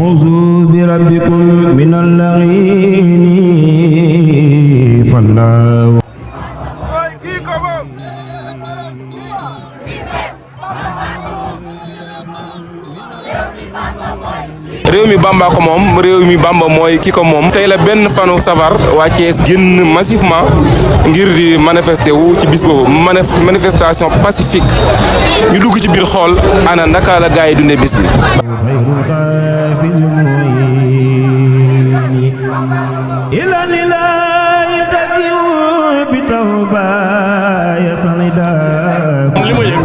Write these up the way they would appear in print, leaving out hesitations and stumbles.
أعوذ بربكم من اللعين فالله réew mi Bamba ko moom réew mi Bamba mooy ki ko moom tey la benn fanu safar waa Thiès génn massivement ngir di manifester wu ci bis boobu manifestation pacifique ñu dugg ci biir xool ana naka la gaa yi dundee bis bi. li ma yëg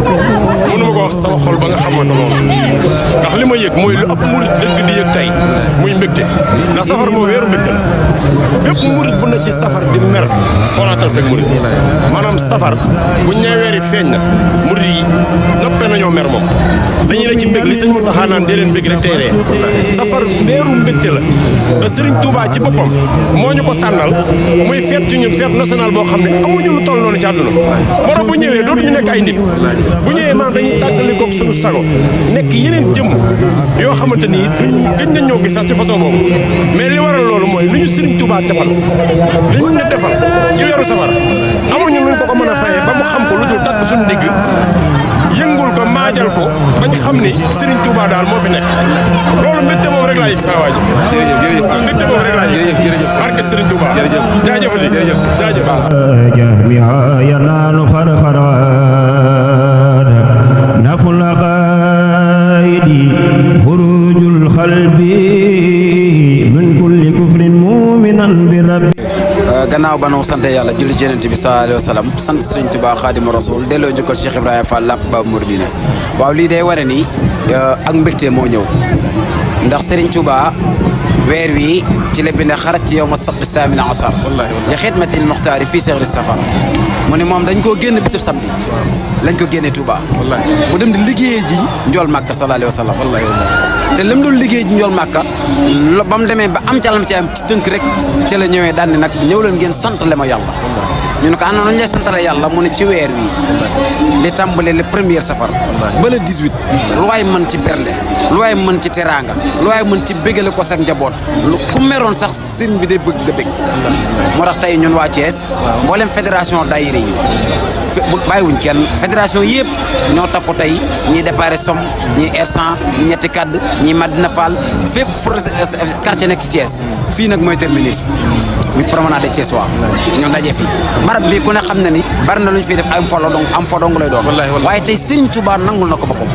mënuma ko wax sama xol ba nga xamante loolu ndax li ma yëg mooy lu ëpp murit dëgg di yëg tey muy mbégte ndax safar moo weeru mbégte la bépp murit bu ne ci safar di mer xoolaatal seen murit maanaam safar bu ñëwee weer yi feeñ na murit yi noppee nañoo mer moom dañuy ne ci mbég li sëñ Muntaxa naan dee leen mbég rek tey ree safar weeru mbégte la te Serigne Touba ci boppam moo ñu ko tànnal muy fête ci ñun fête nationale boo xam ne amuñu lu toll noonu ci àdduna moo tax bu ñëwee dootuñu nekk ay nit bu ñëwee maanaam dañuy tàggalikoog suñu sago nekk yeneen jëmm yoo xamante ni duñ gëj nañ ñoo gis sax ci façon boobu mais li waral loolu mooy lu ñu Serigne Touba defal li ñu defal ci weeru safar amuñu luñ ko mën a fayee ba mu xam ko lu dul tàgg suñu ndigg yëngul ko maajal ko bañ xam ni Serigne Touba daal moo fi nekk loolu mbégte moom rek laa yëg saa waaj. jërëjëf mbégte moom rek laa yëg. jërëjëf barke Serigne Touba. jërëjëf jaajëfati jaajëf. جميعا ينال خرخرات نفل قائد خروج القلب من كل كفر مؤمنا برب gannaaw ba nu sant yàlla julli Yonent bi sallallahu alayhi wa sallam sant Serigne Touba Xaadimu Rasuul delloo njukkal Cheikh Ibrahima Fall Lamp Baabul Muridiina waaw lii day ware ni ak mbégte moo ñëw ndax Serigne Touba weer wi ci la bind xarat ci yow ma sabti saamina asar li xidmatil muxtaari fii sehri safar mu ne moom dañ koo génn bisub samedi lañ ko génne Touba mu dem di liggéeyee ji njool Màkka sallallahu alayhi wa sallam te lam doon liggéey ji njool Màkka ba mu demee ba am calam ci am ci tënk rek ci la ñëwee daal ni nag ñëw leen ngeen santale ma yàlla ñu ne ko ànd nañu lay santale yàlla mu ne ci weer wi li tàmbale le premier safar ba le 18 lu waay mën ci bernde lu waay mën ci teraanga lu waay mën ci bégale ko sax njaboot lu ku meroon sax sëriñ bi day bëgg nga bég moo tax tey ñun waa Thiès mboolem fédération daayira yi bàyyiwuñ kenn fédération yëpp ñoo takku tey ñii déparé Somme ñii R100 ñetti kadd ñii Madina Fall fépp fu quartier nekk ci Thiès fii nag mooy terminus muy promenade de Thiès waa ñoo daje fii barab bi ku ne xam na ni bari na lu ñu fiy def am fo dong lay doon waaye tey Serigne Touba nangul na ko boppam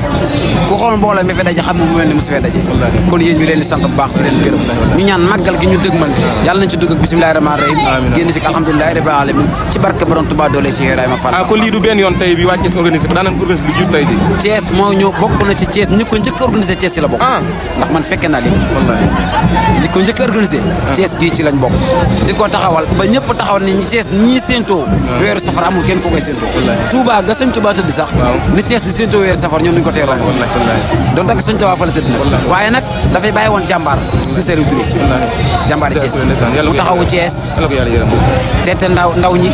ku xool mbooloo mi fi daje xam ne mu mel ni mu si fee daje kon yéen ñu leen di sant bu baax di leen gërëm ñu ñaan màggal gi ñu dëgmal yàlla nañ ci dugg ak bismillahi rahmaani rahim génn si alhamdulilahi rabbil alamin ci barke borom Touba doole Cheikh Ibrahima Fall kon lii du benn yoon tey bi waa Thiès organisé ko daanaka organisé bi jiitu tey di Thiès moo ñëw bokk na ci Thiès ñi ko njëkk a organisé Thiès si la bokk ndax man fekke naa lépp ñi ko njëkk a organisé Thiès gii ci lañ bokk di ko taxawal ba ñëpp taxawal ni Thiès ñii séentoo weeru safar amul kenn ko koy séentoo Touba ga sëñ Touba tëdd sax ni Thiès di séentoo weeru safar ñoom duñ ko teeroon doon tak sëñ Touba fa la tëdd nag waaye nag dafay bàyyi woon jàmbaar si Serigne Touré jàmbaar Thiès mu taxawu Thiès teete ndaw ñi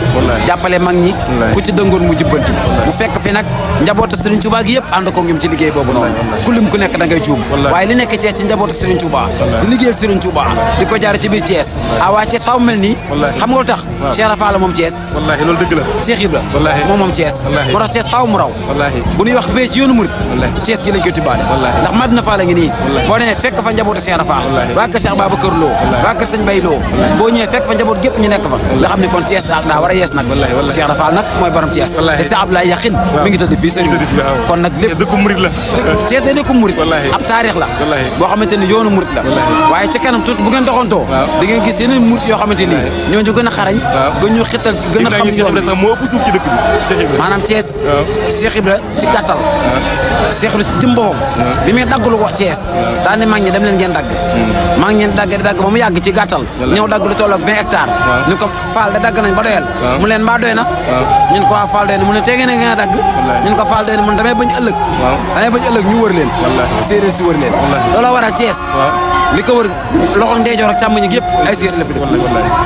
jàppale mag ñi ku ci dëngoon mu jubbanti mu fekk fi nag njabootu Serigne Touba gi yëpp ànd ko ñoom ci liggéey boobu noonu ku lim ku nekk da ngay juum waaye li nekk Thiès ci njabootu Serigne Touba di liggéeyal Serigne Touba di ko jaar ci biir Thiès waa Thiès faaw mel nii xam nga lu tax Cheikh Rafa la moom Thiès wallaahi loolu dëgg la Cheikh Ibra moom Thiès moo tax Thiès faaw mu raw bu ñuy wax bee ci yoonu murit Thiès gi lañ koy tibbaale ndax Madina Fall la ngi nii boo demee fekk fa njabootu Cheikh Rafa waa kër Cheikh Babacar Lo waa kër Sëñ Bay Lo boo ñëwee fekk fa njaboot gépp ñu nekk fa nga xam ne kon Thiès daa war a yees nag Cheikh Rafa nag mooy borom Thiès te Cheikh Abdoulaye Yaqin mi ngi tëdd fii sëñ kon nag lépp dëkku murit la Thiès day dëkku murit ab taarix la boo xamante ni yoonu murit la waaye ci kanam tuuti bu ngeen doxantoo da ngeen gis yeneen murit yoo xamante ni ñooñu gën a xarañ gën ñu xittal gën a xam yoon sax moo ëpp suuf ci dëkk bi maanaam Thiès Cheikh Ibra ci gàttal Cheikh Ibra ci boppam bi muy dagglu ko Thiès daal ni mag ñi dem leen ngeen dagg mag ñi dagg di dagg ba mu yàgg ci gàttal ñëw dagg lu toll ak 20 hectares ñu ko Fall de dagg nañ ba doyal mu leen mbaa doy na ñun ko waa Fall doy na mu ne tegee na ngeen a dagg ñun ko Fall doy na mu ne damay bañ ëllëg ñu wër leen séeréer si wër leen looloo waral Thiès li ko wër loxo ndeyjoor ak càmmoñ yëpp ay séeréer la fi dëkk.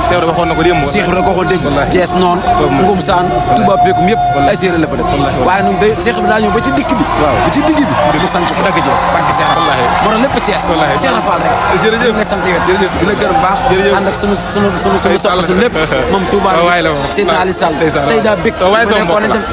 Cheikh waxoon na ko démb. Cheikh Ibrahima ko waxoon dégg Thiès noonu Ngum Saan Touba Pekum yëpp ay séeréer la fa dëkk waaye nag day Cheikh Ibrahima daa ñëw ba ci dikk bi ba ci digg bi mu sant ko dagg Thiès barke Cheikh moo tax lépp Thiès Cheikh Rafal rek jërëjëf nga sant yow di la gërëm baax ànd ak sunu soxla su lépp moom Touba Seydina Ali Sall tey daa bëgg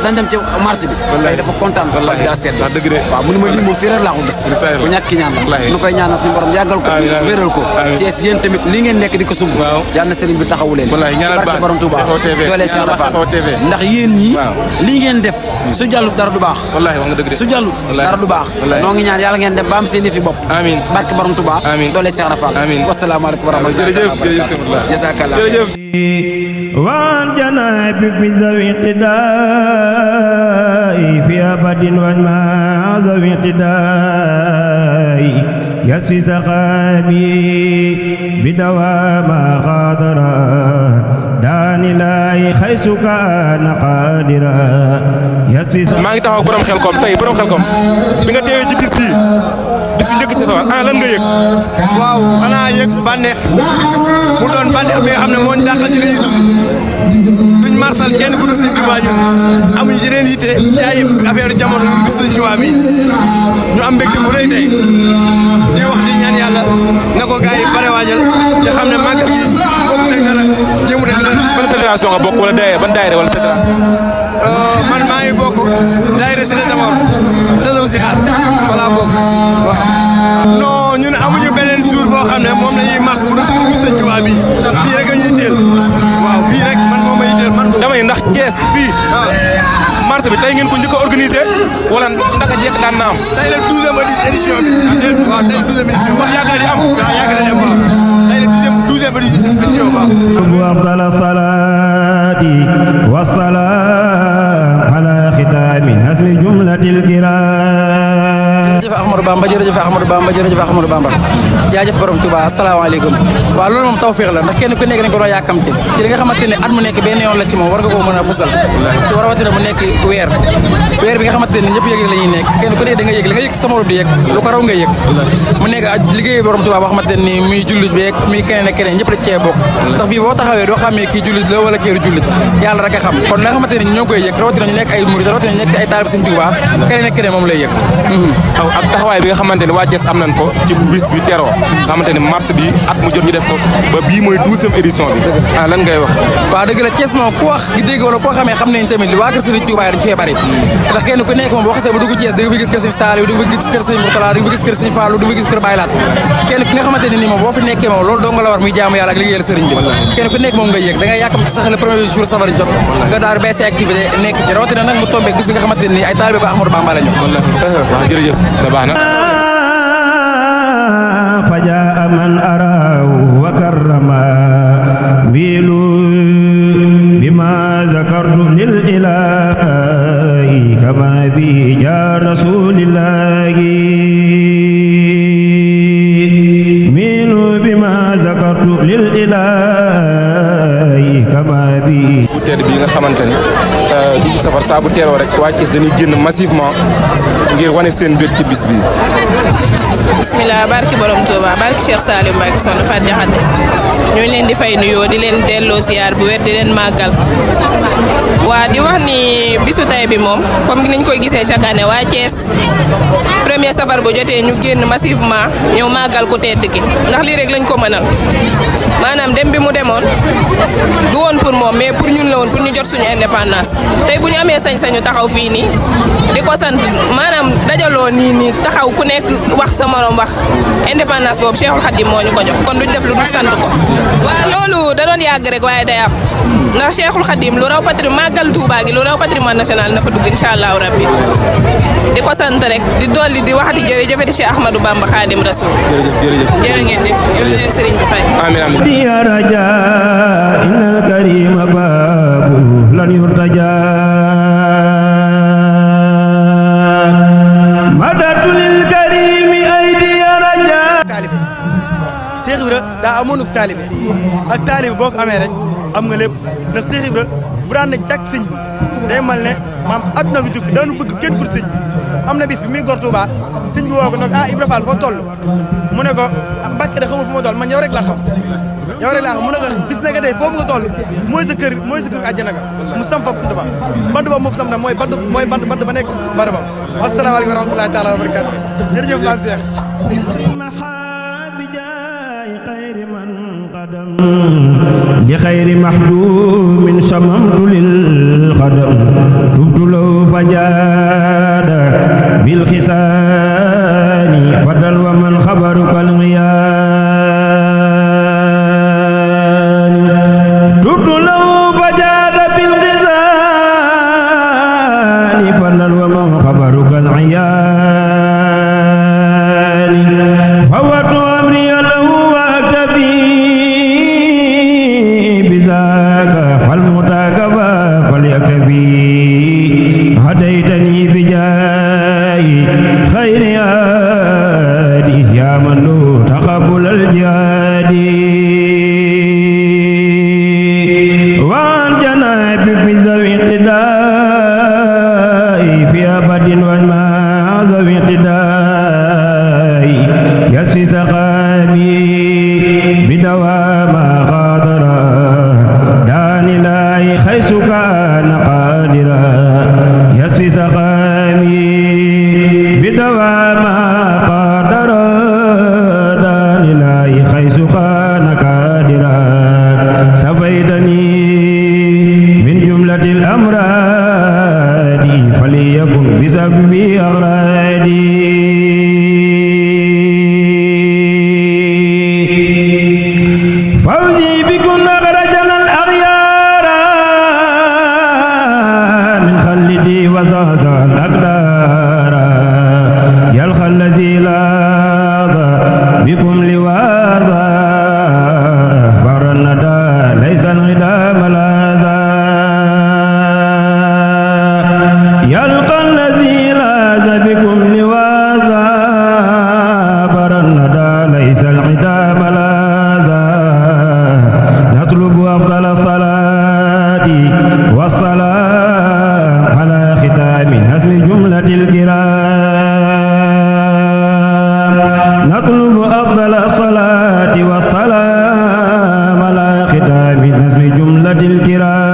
dañ dem ci marché bi tey dafa kontaan xol daa sedd waaw mu ne ma lii moom fii rek laa ko gis ku ñàkk ki ñaan la nu koy ñaanal suñu borom yàggal ko wéral ko Thiès yéen tamit li ngeen nekk di ko sumb yàlla na sëriñ bi taxawu leen barke borom Touba doole Cheikh Rafal ndax yéen ñii lii ngeen def su jàllu dara du baax su jàllu dara du baax noo ngi ñaan yàlla ngeen dem ba am seen fi bopp barke borom Touba doole Cheikh Rafal wasalaamaaleykum wa rahmatullahi jazakallah وعن جنابك بذوي اقتداء في أبد وما ذوي اقتداء يسفي سقامي بدوام قادرا داني لاي حيث كان قادرا يسفي maa ngi taxaw borom Xelkom tey borom Xelkom bi nga teewee ci bis bi njëkk ci sawar lan nga yëg. waaw xanaa yëg bànneex mu doon bànneex bi nga xam ne moo ñu dàqal ci li ñuy dund duñ marsal kenn ku dul Sëñ Tuubaa ñun amuñu yeneen yitte ci ay affaire jamono ñu gis Sëñ Tuubaa bi ñu am mbégte mu rëy tey di wax di ñaan yàlla na ko gars yi bare waajal te xam ne màggal gi bokk teg dara jéemu rek dara. ban fédération nga bokk wala daayira ban daayira wala fédération. man maa ngi bokk daayira Cité Senghor tasaw si xaar voilà bokk waaw. non ñun amuñu beneen jour boo xam ne moom la ñuy mars bu dul suñu Sëñ Tuubaa bii rek a ñuy teel waaw bii rek man moom la ñuy teel man. dama ne ndax Thiès fii marché bi tey ngeen ko njëkk a organisé wala ndaka jekk daan na am. tey la 12e édition bi. waaw tey la 12e édition bi. wax yaakaar di am. waaw yaakaar di am waaw tey la 12e édition waaw. أفضل الصلاة والسلام على ختام نسم جملة الكرام. jërëjëf Ahmadou Bamba jërëjëf Ahmadou Bamba jërëjëf Ahmadou Bamba jaajëf borom Touba asalaamaaleykum waaw loolu moom tawféex la ndax kenn ku nekk dañ ko doon yàkkamte ci li nga xamante ne at mu nekk benn yoon la ci moom war nga koo mën a fësal ci rawatina mu nekk weer bi nga xamante ne ñëpp yëg-yëg la ñuy nekk kenn ku nekk da nga yëg li nga yëg sa morom di yëg lu ko raw nga yëg mu nekk liggéey borom Touba boo xamante ni muy jullit beeg muy keneen ak keneen ñëpp la cee bokk ndax fii boo taxawee doo xamee kii jullit la wala kii jullit yàlla rek a xam kon la nga xamante ne ñoo ngi koy yëg rawatina ñu nekk ay murid rawatina ñu nekk ay taalibe Sëñ Touba keneen ak keneen moom lay yëg ak taxawaay bi nga xamante ne waa Thiès am nañ ko ci bis bi teroo nga xamante ne mars bi at mu jot ñu def ko ba bii mooy 12e édition bi lan ngay wax. waaw dëgg la Thiès moom ku wax gi dégg wala koo xamee xam nañ tamit li waa kër Sëriñ Touba dañ cee bari ndax kenn ku nekk moom boo xasee ba dugg Thiès da nga fa gis kër Sëriñ Saliou da nga fa gis kër Sëriñ Mourtala da nga fa gis kër Sëriñ Fallou da nga fa gis kër Baye Laat kenn ki nga xamante ne nii moom boo fi nekkee moom loolu dong nga la war muy jaamu yàlla ak liggéeyal sëriñ bi kenn ku nekk moom nga yëg da ngay yàkkam ci sax le premier jour safar jot nga daal bay say activité nekk ci rawatina nag mu tombé bis bi nga xamante ne nii ay taalibe ba Ahmadou Bamba la ñu waaw jërëjëf da baax na فجاء من أراه وكرما ميلوا بما ذكرت للإله كما به جاء رسول الله ميلوا بما ذكرت للإله كما به bu tedd bi nga xamante ni di ci safar saa bu teeroo rek waa Thiès dañuy génn massivement ngir wane seen mbir ci bis bi. bismillah barki borom Touba barki Cheikh Salim Mbacke Soxna Fat Jaxate ñu leen di fay nuyoo di leen delloo ziar bu wér di leen màggal waa di wax ni bisu tay bi moom comme niñ koy gisee chaque année waa Thiès premier safar bu jotee ñu génn massivement ñëw màggal ku tedd ki ndax lii rek lañ ko mënal maanaam dem bi mu demoon du woon pour moom mais pour ñun la woon pour ñu jot suñu indépendance tey bu ñu amee sañ-sañu taxaw fii nii di ko sant maanaam dajaloo nii taxaw ku nekk wax sa morom wax indépendance boobu Cheikhul Khadim moo ñu ko jox kon duñ def lu dul sant ko waaw loolu da doon yàgg rek waaye day am ndax Cheikhul Khadim lu raw màggal Touba gi lu raw patrimoine national na fa dugg incha allahu rabbi di ko sant rek di dolli di waxati jërëjëfati Cheikh Ahmadou Bamba Khadim Rasoul jërëjëf jërë ngeen jëf jërëjëf sëriñ bi fay amiin amiin يا رجاء إن الكريم بابه لن يرتجى مددت للكريم أيدي رجاء taalibe Cheikh Ibra daa amoon ak taalibe ak taalibe boo ko amee rek am nga lépp ndax Cheikh Ibra bu daan ne jàkk sëñ bi day mal ne maam adduna bi tukki daanu bëgg kenn ku sëñ bi am na bis bi muy gor Touba sëñ bi woo ko nag Ibra Fall foo toll mu ne ko Mbàkke de xamul fu ma toll man yow rek laa xam yow rek laa xam mu ne ko bis na nga tey foofu nga toll mooy sa kër àjjana ga mu sam fa bant ba boobu moo fi sam na mooy bant ba nekk barabam asalaamaaleykum wa rahmatulahi taala wa barakatu jërëjëf Pape Cheikh لخير محدوم شممت للخدم تبت له فجاد بالخسان فضل ومن خبرك الغيان تبت له فجاد بالخسان فضل ومن خبرك العيان فوت أمري له وأكتفي فالمتاكبا فليكفي هديتني بجاي خير هادي يا من له تقبل الجهاد وعن جناب في ذوي اقتداء في أبد وما ذوي اقتداء يسفي سقامي بدوام غادرا حيث كان قادرا يسفي سقامي بدوام قادرا دان الله حيث كان قادرا سفيتني من جملة الأمراض فليكن بسبب أغرادي فوزي بكن أخرجنا الأغيار وزاد الأقدار يلقى الذي لاذ بكم لواذا بر الندى ليس الغدام لاذا يلقى الذي لاذ بكم لواذا بر الندى ليس الغدام لاذا نطلب أفضل الصلاة والسلام على ختام اسم جملة الكرام نطلب أفضل الصلاة والسلام على ختام اسم جملة الكرام